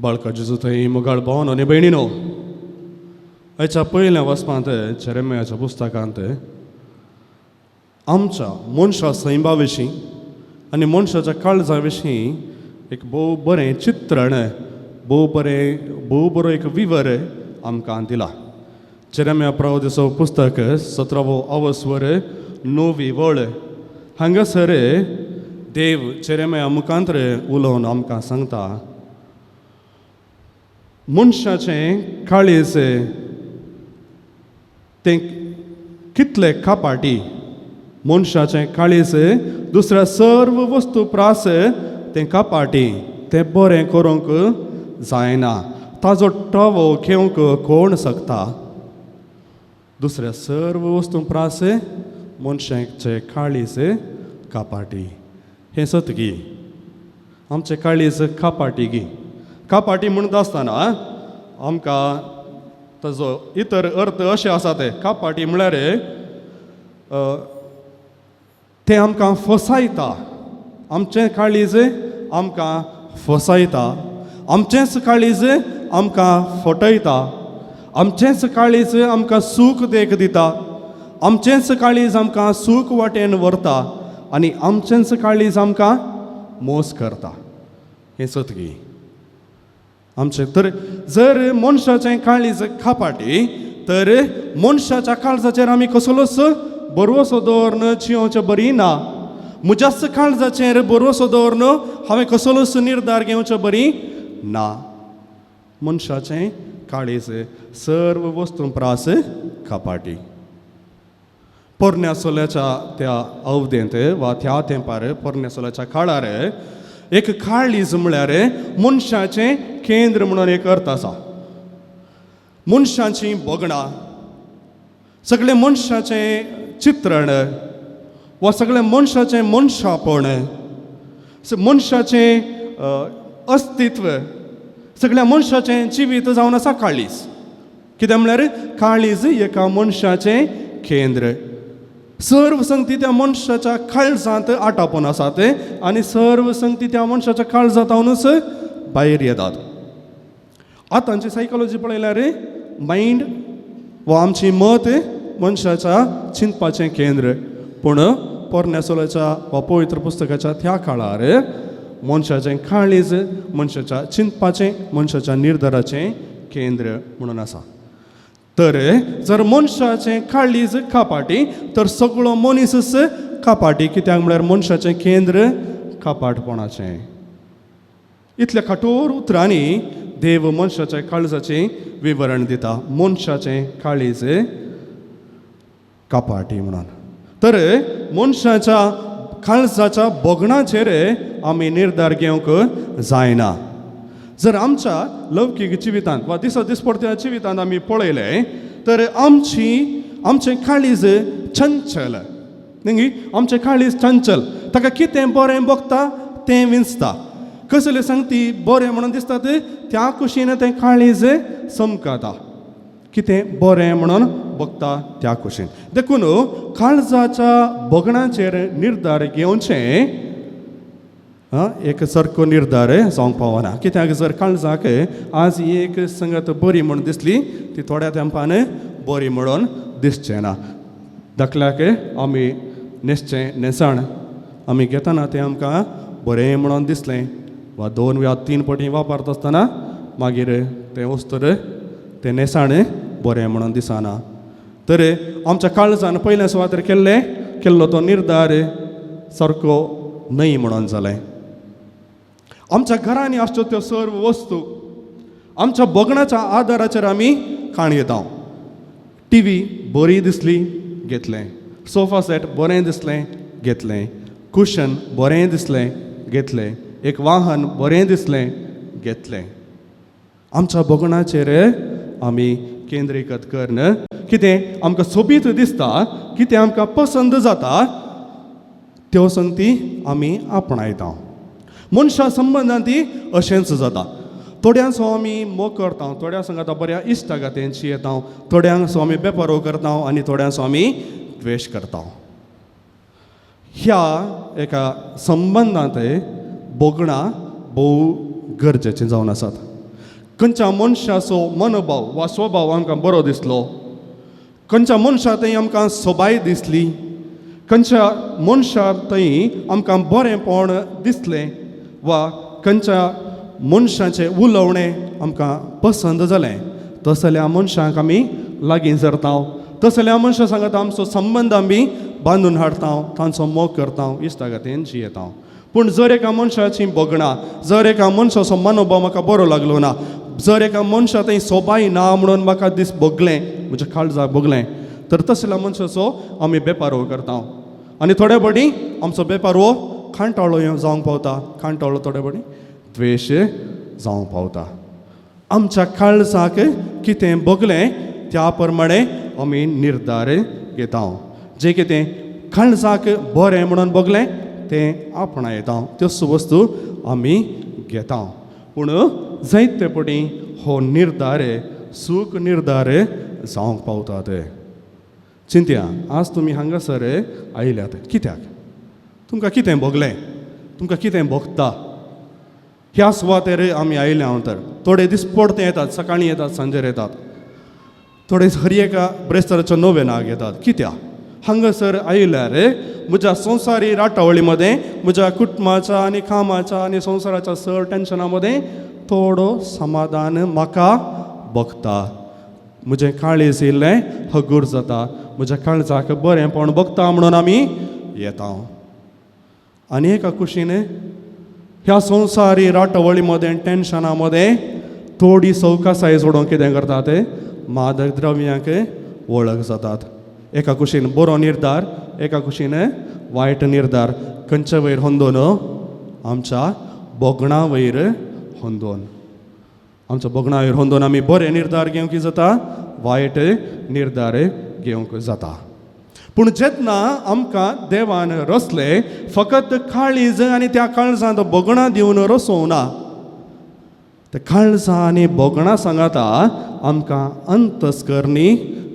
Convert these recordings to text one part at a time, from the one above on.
बाळका जेजू थंय मोगाळ भावन आनी भयणीनो, आयच्या पयल्या वचपांत जेरेमियाच्या पुस्तकांत आमच्या मनशा सैमा विशीं आनी मनशाच्या काळजा विशीं एक भोव बरें चित्रण, भोव बरें, भोव बरो एक विवर आमकां दिला. जेरेमिया प्रवादिचो पुस्तक 17वो अवस्वर 9वी वळ हांगासर देव जेरेमिया मुखांतर उलोवन आमकां सांगता, मनशाचें काळीज तें कितले कपाटी, मनशाचें काळीज दुसऱ्या सर्व वस्तू प्रास तें कपाटी, तें बरें करूंक जायना, ताजो टवो घेवंक कोण शकता. दुसऱ्या सर्व वस्तू प्रास मनशाचें काळीज कपाटी. हें सत गी? आमचें काळीज कपाटी गी? कपाटी म्हणटा आसतना आमकां ताजो इतर अर्थ अशें आसा, ते कपाटी म्हळ्यार तें आमकां फसायता. आमचें काळीज आमकां फसायता, आमचेंच काळीज आमकां फटयता, आमचेंच काळीज आमकां सूख देख दिता, आमचेंच काळीज आमकां सूख वाटेन व्हरता आनी आमचेंच काळीज आमकां मोस करता. हें सत गी आमचें? तर जर मनशाचें काळीज कपाटी तर मनशाच्या काळजाचेर आमी कसलोच भरवसो दवरन जियोवचें बरी ना. म्हज्याच काळजाचेर भरवसो दवरन हांवें कसलोच निर्धार घेवचो बरी ना. मनशाचें काळीज सर्व वस्तू प्रास कपाटी. पोरण्या सोल्याच्या त्या अवधेंत वा त्या तेंपार, पोरण्या सोल्याच्या काळार एक काळीज म्हळ्यार मनशाचें केंद्र म्हणून एक अर्थ आसा. मनशाचीं भोगणां, सगळें मनशाचें चित्रण वा सगळें मनशाचें मनशापण, मनशाचें अस्तित्व, सगळ्या मनशाचें जिवीत जावन आसा काळीज. कित्याक म्हळ्यार काळीज एका मनशाचें केंद्र. सर्व संगती त्या मनशाच्या काळजांत आटापून आसात आनी सर्व संगती त्या मनशाच्या काळजांत भायर येतात. आतांची सायकोलॉजी पळयल्यार मायंड वा आमची मत मनशाच्या चिंतपाचें केंद्र. पूण पोरण्या सोल्याच्या वा पवित्र पुस्तकाच्या त्या काळार मनशाचें काळीज मनशाच्या चिंतपाचें, मनशाच्या निर्धाराचें केंद्र म्हणून आसा. तर जर मनशाचें काळीज कपाटी तर सगळो मनीसच कपाटी. कित्याक म्हळ्यार मनशाचें केंद्र कपाटपणाचें. इतल्या कठोर उतरांनी देव मनशाच्या काळजाचें विवरण दिता, मनशाचें काळीज कपाटी म्हणून. तर मनशाच्या काळजाच्या भोगणाचेर आमी निर्धार घेवंक जायना. जर आमच्या लौकीक जिवितांत वा दिसा दिसपडत्या जिवितांत आमी पळयलें तर आमचें काळीज चंचल न्ही? आमचें काळीज चंचल. ताका कितें बरें भोगता तें विंचता. कसले सांगती बरें म्हणून दिसता ते त्या कुशीन तें काळीज चमकता. कितें बरें म्हणून भोगता त्या कुशीन. देखून काळजाच्या भोगणाचेर निर्धार घेवचें एक सारको निर्धार जावंक पावना. कित्याक जर काळजाक आज एक संगत बरी म्हूण दिसली ती थोड्या तेंपान बरी म्हणून दिसचें ना. धाकल्याक आमी न्हेसचें न्हेसण आमी घेतना तें आमकां बरें म्हणून दिसलें वा 2 वा 3 पटी वापरता आसतना मागीर तें वस्तूर तें न्हेसण बरें म्हणून दिसना. तर आमच्या काळजान पयल्या सुवातेर केल्लो तो निर्धार सारको न्हय म्हणून जालें. आमच्या घरांनी आसच्यो त्यो सर्व वस्तू आमच्या भोगणाच्या आदाराचेर आमी काण घेता. टी व्ही बरी दिसली घेतलें, सोफा सेट बरें दिसलें घेतलें, कुशन बरें दिसलें घेतलें, एक वाहन बरें दिसलें घेतलें. आमच्या भोगणाचेर आमी केंद्रीकृत करून कितें आमकां सोबीत दिसता, कितें आमकां पसंद जाता त्यो संगती आमी आपणायता. मनशा संबंदान ती अशेंच जाता. थोड्यांचो आमी मोग करता, थोड्यां संगात बऱ्या इश्टागतींची येता, थोड्यांचो आमी बेपारो करता आनी थोड्यांचो आमी द्वेश करता. ह्या एका संबंदांत भोगणां भोव गरजेचीं जावन आसात. खंयच्या मनशाचो मनोभाव वा स्वभाव आमकां बरो दिसलो, खंयच्या मनशा थंय आमकां सोबाय दिसली, खंयच्या मनशा थंय आमकां बरेंपण दिसलें वा खंयच्या मनशाचें उलोवणें आमकां पसंद जालें, तसल्या मनशांक आमी लागीं सरता, तसल्या मनशां सांगात आमचो संबंद आमी बांदून हाडता, तांचो मोग करता, इश्टागतीन जियेता. पूण जर एका मनशाची भोगणां, जर एका मनशाचो मनोभाव म्हाका बरो लागलो ना, जर एका मनशा थंय सोबाय ना म्हणून म्हाका दीस भोगलें, म्हज्या काळजाक भोगलें, तर तसल्या मनशाचो आमी बेपारो करता आनी थोडे फावटी आमचो बेपार हो कांटाळो जावंक पावता, कांटाळो थोडे फावटी द्वेश जावंक पावता. आमच्या काळजाक कितें भोगलें त्या प्रमाणे आमी निर्धार घेता. जें कितें काळजाक बरें म्हणून भोगलें तें आपणायता, त्योच वस्तू आमी घेता. पूण जायते फावटी हो निर्धार चूक निर्धार जावंक पावता. ते चिंतया, आज तुमी हांगासर आयल्यात कित्याक? तुमकां कितें भोगलें, तुमकां कितें भोगता? ह्या सुवातेर आमी आयले हांव तर थोडे दीस पडते येतात, सकाळीं येतात, सांजेर येतात, थोडे हर एका ब्रेस्ताराच्या नोवेनाक येतात. कित्याक हांगासर आयल्यार म्हज्या संवसारी राटावळी मदें, म्हज्या कुटुंबाच्या आनी कामाच्या आनी संवसाराच्या चड टेन्शना मदें थोडो समाधान म्हाका भोगता, म्हजें काळीज इल्लें हगूर जाता, म्हज्या काळजाक बरेंपण भोगता म्हणून आमी येता. आनी एका कुशीन ह्या संवसारी राटावळी मदें, टेन्शना मदें थोडी सवकासाय सोडून कितें करता ते मादक द्रव्यांक वळख जातात. एका कुशीन बरो निर्धार, एका कुशीन वायट निर्धार. खंयच्या वयर होंदोन? आमच्या भोगणा वयर होंदोन. आमच्या भोगणा वयर होंदोन आमी बरे निर्धार घेवंक जाता, वायट निर्धार घेवंक जाता. पूण जेन्ना आमकां देवान रचले फकत काळीज आनी त्या काळजांत भोगणां दिवन रचोवना, ते काळजां आनी भोगणां सांगाता आमकां अंतस्करणी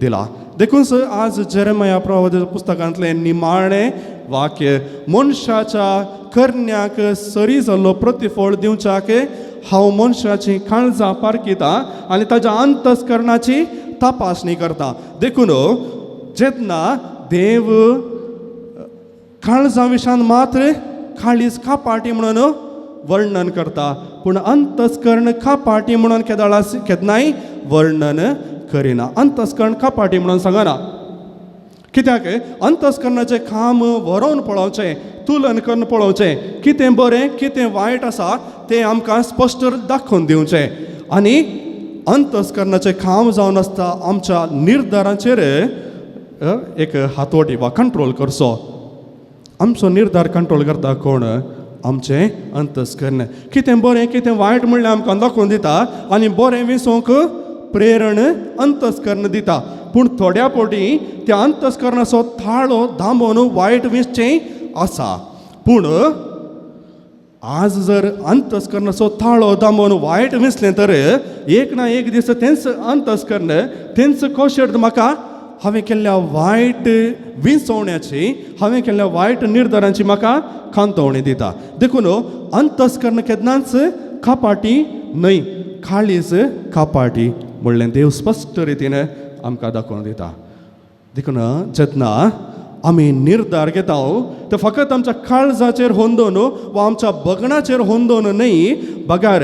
दिला. देखून सर आज जेरेमया प्रवादाच्या पुस्तकांतलें निमाणें वाक्य, मनशाच्या करण्याक सरी जाल्लो प्रतिफळ दिवच्याक हांव मनशाची काळजां पारखितां आनी ताच्या अंतस्करणाची तपासणी करता. देखून जेन्ना देव काळजां विशान मात्र काळीज कापाटी म्हणून वर्णन करता, पूण अंतस्कर्ण कापाटी म्हणून केदाळा केन्नाय वर्णन करिना. अंतस्कर्ण कापाटी म्हणून सांगना. कित्याक? अंतस्कर्णाचें काम वरोवन पळोवचें, तुलन करून पळोवचें, कितें बरें कितें वायट आसा तें आमकां स्पश्ट दाखोवन दिवचें. आनी अंतस्कर्णाचें काम जावन आसता आमच्या निर्धाराचेर एक हातोटी वा कंट्रोल करचो. आमचो निर्धार कंट्रोल करता कोण? आमचें अंतस्कर्ण. कितें बरें कितें वायट म्हणल्यार आमकां दाखोवन दिता आनी बरें विसोवंक प्रेरण अंतस्कर्ण दिता. पूण थोड्या फावटी त्या अंतस्कर्णाचो थाळो दामून वायट विसचें आसा. पूण आज जर अंतस्कर्णाचो थाळो दामून वायट विसलें तर एक ना एक दीस तेंच अंतस्कर्ण, तेंच कोशेर्द म्हाका हांवें केल्ल्या वायट विंचवण्याची, हांवें केल्ल्या वायट निर्धारांची म्हाका खांतवणी दिता. देखून अंतस्कर्ण केन्नाच कापाटी न्हय, काळीज कापाटी म्हणलें देव स्पश्ट रितीन आमकां दाखोवन दिता. देखून जेन्ना आमी निर्धार घेता ते फकत आमच्या काळजाचेर होंदोवन वा आमच्या बगणाचेर होंदोवन न्हय, बगार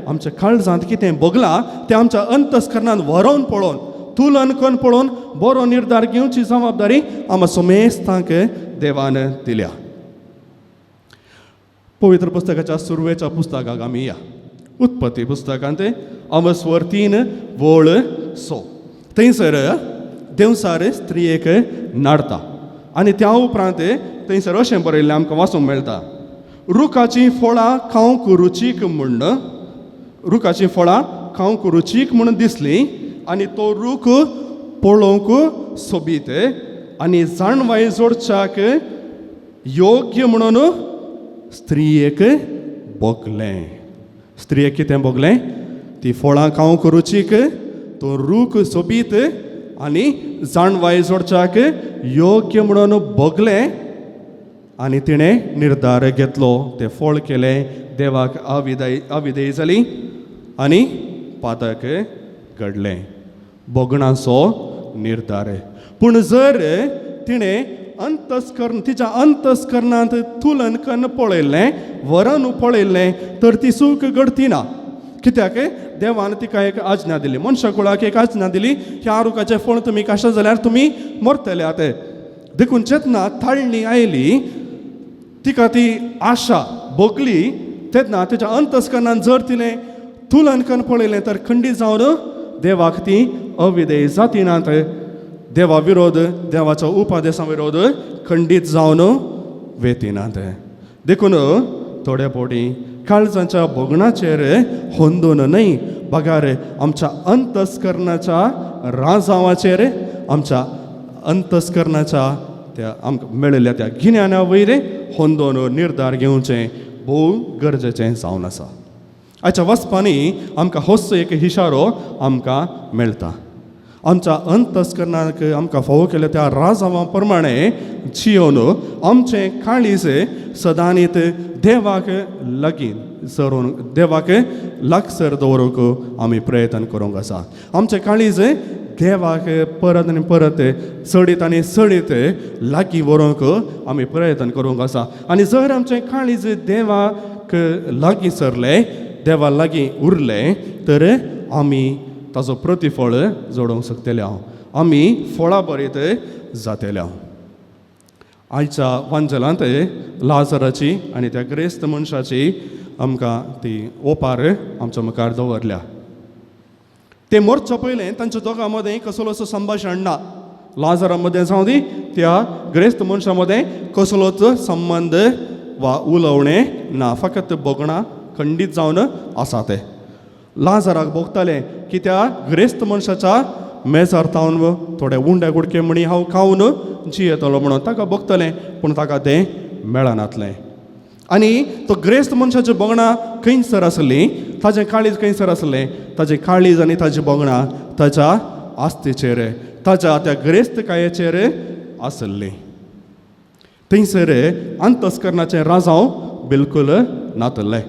आमच्या काळजांत कितें भोगलां तें आमच्या अंतस्करणान व्हरोवन पळोवन, तुलन करून पळोवन बरो निर्धार घेवची जबाबदारी आमकां समेस्तांक देवान दिल्या. पवित्र पुस्तकाच्या सुरवेच्या पुस्तकाक आमी या, उत्पत्ती पुस्तकांत अमस्वर 3 वळ 6. थंयसर देंवसार स्त्रियेक नाडता आनी त्या उपरांत थंयसर अशें बरयल्लें आमकां वाचूंक मेळटा, रुखाचीं फळां खावंक रुचीक म्हूण, रुखाचीं फळां खावंक रुचीक म्हणून दिसलीं आनी तो रूख पळोवंक सोबीत आनी जाणवाय जोडच्याक योग्य म्हणून स्त्रियेक भोगलें. स्त्रियेक कितें भोगलें? ती फळां खावंक रुचीक, तो रूख सोबीत आनी जाणवाय जोडच्याक योग्य म्हणून भोगलें आनी तिणें निर्धार घेतलो, तें फळ केलें, देवाक अविधेय जाली आनी पातक घडलें. भोगणाचो निर्धार. पूण जर तिणें अंतस्कर्ण तिच्या अंतस्करणांत तुलन कन्न पळयल्लें, वरन पळयल्लें, तर ती चूक घडती ना. कित्याक देवान तिका एक आज्ञा दिली, मनशा कुळाक एक आज्ञा दिली, ह्या रुखाचें फळ तुमी खाशा जाल्यार तुमी मरतले आतां. देखून जेन्ना ताळणी आयली तिका ती आशा भोगली, तेन्ना तिच्या अंतस्करणान जर तिणें तुलन कन्न पळयलें तर खंडीत जावन देवाक ती अविधेय जातीनात, देवा विरोध, देवाचो उपदेसा विरोध खंडीत जावन वेतीनात. देखून थोड्या फावटी काळजाच्या भोगणाचेर होंदून न्हय, बगार आमच्या अंतस्करणाच्या राजावाचेर, आमच्या अंतस्करणाच्या त्या आमकां मेळिल्ल्या त्या गिन्याना वयर होंदोन निर्धार घेवचें भोव गरजेचें जावन आसा. आयच्या वचपांनी आमकां होच एक इशारो आमकां मेळटा. आमच्या अंतस्करणाक आमकां फावो केल्या त्या राजावा प्रमाणे जियोन आमचें काळीज सदांनीत देवाक लागीं सरून, देवाक लागसर दवरूंक आमी प्रयत्न करूंक आसा. आमचें काळीज देवाक परत आनी परत चडीत आनी चडीत लागीं व्हरूंक आमी प्रयत्न करूंक आसा. आनी जर आमचें काळीज देवाक लागीं सरलें, देवा लागीं उरलें, तर आमी ताजो प्रतिफळ जोडोवंक शकतले हांव, आमी फळां बरीत जातले हांव. आयच्या वांजलांत लाजराची आनी त्या ग्रेस्त मनशाची आमकां ती ओपार आमच्या मुखार दवरल्या. ते मोर्चा पयलें तांच्या दोगां मदें कसलोच संभाशण ना. लाजरा मदें जावं दी त्या ग्रेस्त मनशा मदें कसलोच संबंद वा उलोवणें ना, फकत भोगणां खंडीत जावन आसा. ते लाजराक भोगताले की त्या ग्रेस्त मनशाच्या मेजार तावन थोडे उंडे गुडके म्हणी हांव खावन जियेतलो म्हणून ताका भोगतलें, पूण ताका तें मेळनातलें. आनी तो ग्रेस्त मनशाची भोगणां खंयसर आसलीं, ताजें काळीज खंयसर आसलें, ताजें काळीज आनी ताजी भोगणां ताच्या आस्तेचेर, ताच्या त्या ग्रेस्तकायेचेर आसली. थंयसर अंतस्करणाचें राजांव बिलकूल नातलें.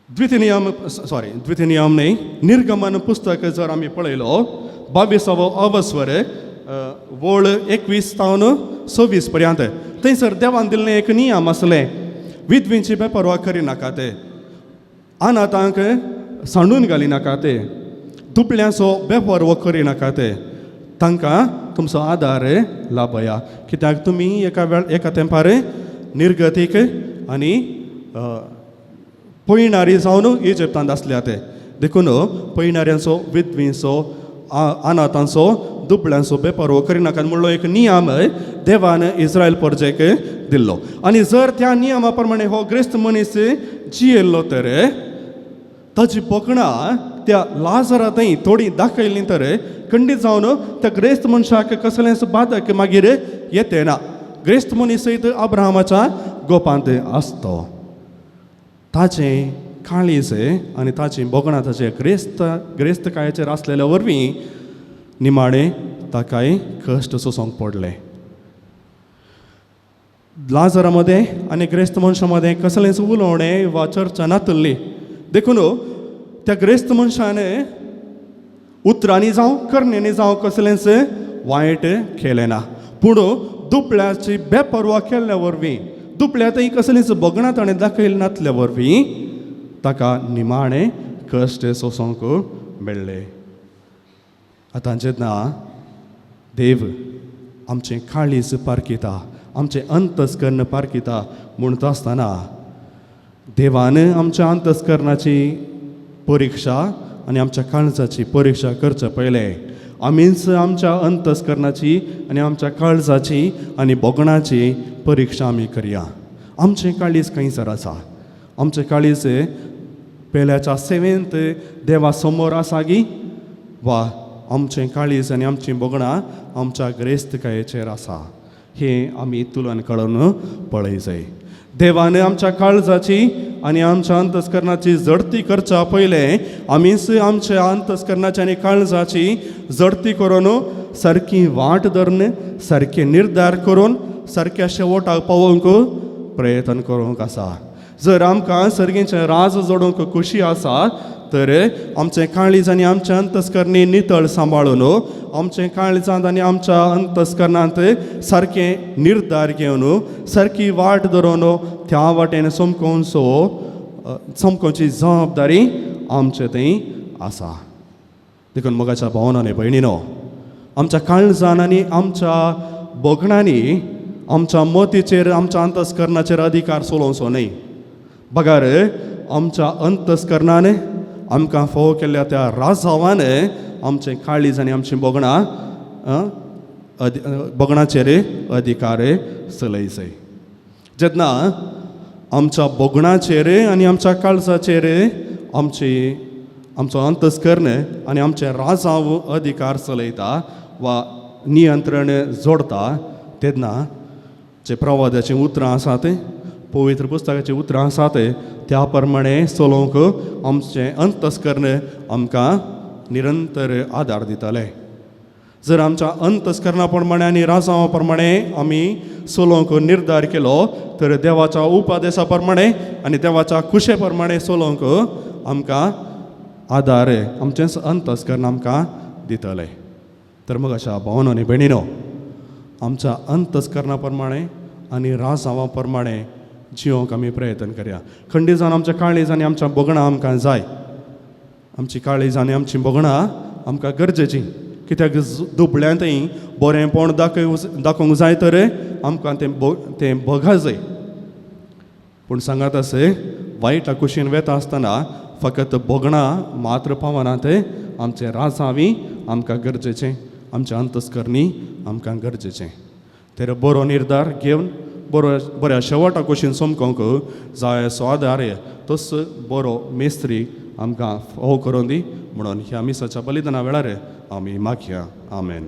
द्वितीय सॉरी द्वितीय नियम न्हय, निर्गमन पुस्तक जर आमी पळयलो 22वो अवस्वर वळ 21 तावन 26 पर्यंत, थंयसर देवान दिल्लें एक नियम आसलें, विधवींची बेपर्वा करिनाका, ते अनाथांक सांडून घालिनाका, ते दुबळ्यांचो बेपर्वा करिनाका, ते तांकां तुमचो आदार लाभया, कित्याक तुमी एका वेळ एका तेंपार निर्गतीक आनी पयणारी जावन इजिप्तांत आसल्या ते. देखून पयणाऱ्यांचो, विधवींचो, अनाथांचो, दुबळ्यांचो बेपर्व करिनाका म्हणलो एक नियम देवान इस्रायल परजेक दिल्लो. आनी जर त्या नियमा प्रमाणे हो ग्रेस्त मनीस जियेल्लो तर ताजी बोकणां त्या लाजरा थंय थोडी दाखयलीं तर खंडीत जावन त्या ग्रेस्त मनशाक कसलेंच बादक मागीर येते ना. ग्रेस्त मनीस सयत अब्राहमाच्या गोपांत आसतो. ताचें काळीज आनी ताचीं भोगणां ताचे ग्रेस्तकायेचेर आसलेल्या वरवीं निमाणें ताकाय कश्ट सोंसूंक पडले. लाजरा मदें आनी ग्रेस्त मनशां मदें कसलेंच उलोवणें वा चर्चा नातल्ली, देखून त्या ग्रेस्त मनशान उतरांनी जावं करणेंनी जावं कसलेंच वायट केलें ना, पूण दुबळ्याची बेपर्वा केल्ल्या वरवीं, दुबळ्या थंय कसलींच भोगणां ताणें दाखयलें नातल्या वरवीं ताका निमाणें कश्ट सोंसूंक मेळ्ळे. आतां जेन्ना देव आमचें काळीज पारखिता, आमचें अंतस्कर्ण पारखिता म्हणटा आसतना देवान आमच्या अंतस्कर्णाची परिक्षा आनी आमच्या काळजाची परिक्षा करचे पयलें आमीच आमच्या अंतस्कर्णाची आनी आमच्या काळजाची आनी भोगणाची परिक्षा आमी करया. आमचें काळीज खंयसर आसा? आमचें काळीज पेल्याच्या सेवेंत देवा समोर आसा गी वा आमचें काळीज आनी आमचीं भोगणां आमच्या ग्रेस्तकायेचेर आसा? हें आमी तुलन काडून पळय जाय. देवान आमच्या काळजाची आनी आमच्या अंतस्कर्णाची जडती करच्या पयलें आमीच आमच्या अंतस्कर्णाची आनी काळजाची जडती करून सारकी वाट धरून, सारके निर्धार करून सारक्या शेवटाक पावोवंक प्रयत्न करूंक आसा. जर आमकां सर्गीचें राज जोडूंक खुशी आसा तर आमचें काळीज आनी आमच्या अंतस्करणी नितळ सांबाळून आमचें काळजांत आनी आमच्या अंतस्करणांत सारकें निर्धार घेवन सारकी वाट धरून त्या वाटेन समकोवचो समकोवची जबाबदारी आमचे थंय आसा. देखून मोगाच्या भावना आनी भयणीनो, आमच्या काळजान आनी आमच्या भोगणांनी आमच्या मतीचेर आमच्या अंतस्करणाचेर अधिकार चलोवचो न्हय, बगर आमच्या अंतस्करणान आमकां फावो केल्ल्या त्या राजावान आमचें काळीज आनी आमचीं भोगणां भोगणाचेर अधिकार चलयचो. जेन्ना आमच्या भोगणाचेर आनी आमच्या काळजाचेर आमची आमचो अंतस्कर्ण आनी आमचें राजांव अधिकार चलयता वा नियंत्रण जोडता तेन्ना जे प्रवादाचीं उतरां आसात, पवित्र पुस्तकाचीं उतरां आसात, त्या प्रमाणे चलोवंक आमचें अंतस्कर्ण आमकां निरंतर आदार दितलें. जर आमच्या अंतस्करणा प्रमाणे आनी राजांवा प्रमाणे आमी चलोवंक निर्धार केलो तर देवाच्या उपदेशा प्रमाणे आनी देवाच्या खुशे प्रमाणे चलोवंक आमकां आदार आमचेंच अंतस्कर्ण आमकां दितलें. तर मग अशा भावनो आनी भयणीनो, आमच्या अंतस्करणा प्रमाणे आनी राजांवा प्रमाणे जिवंक आमी प्रयत्न करया. खंडीत जावन आमच्या काळीज आनी आमच्या भोगणां आमकां जाय. आमची काळीज आनी आमची भोगणां आमकां गरजेची, कित्याक दुबळ्यांतय बरेंपण दाखोवंक जाय तर आमकां तें तें भोगा जाय. पूण सांगात आसे वायटा कुशीन वेता आसतना फकत भोगणां मात्र पावना, ते आमचें राजावी आमकां गरजेचें, आमचें अंतस्करणी आमकां गरजेचें. तर बरो निर्धार घेवन बरो बऱ्या शेवटा कुशीन समकोंक जाय असो आदार तस बरो मेस्त्री आमकां फावो करून दी म्हणून ह्या मिसाच्या बलिदाना वेळार आमी मागया. आमेन.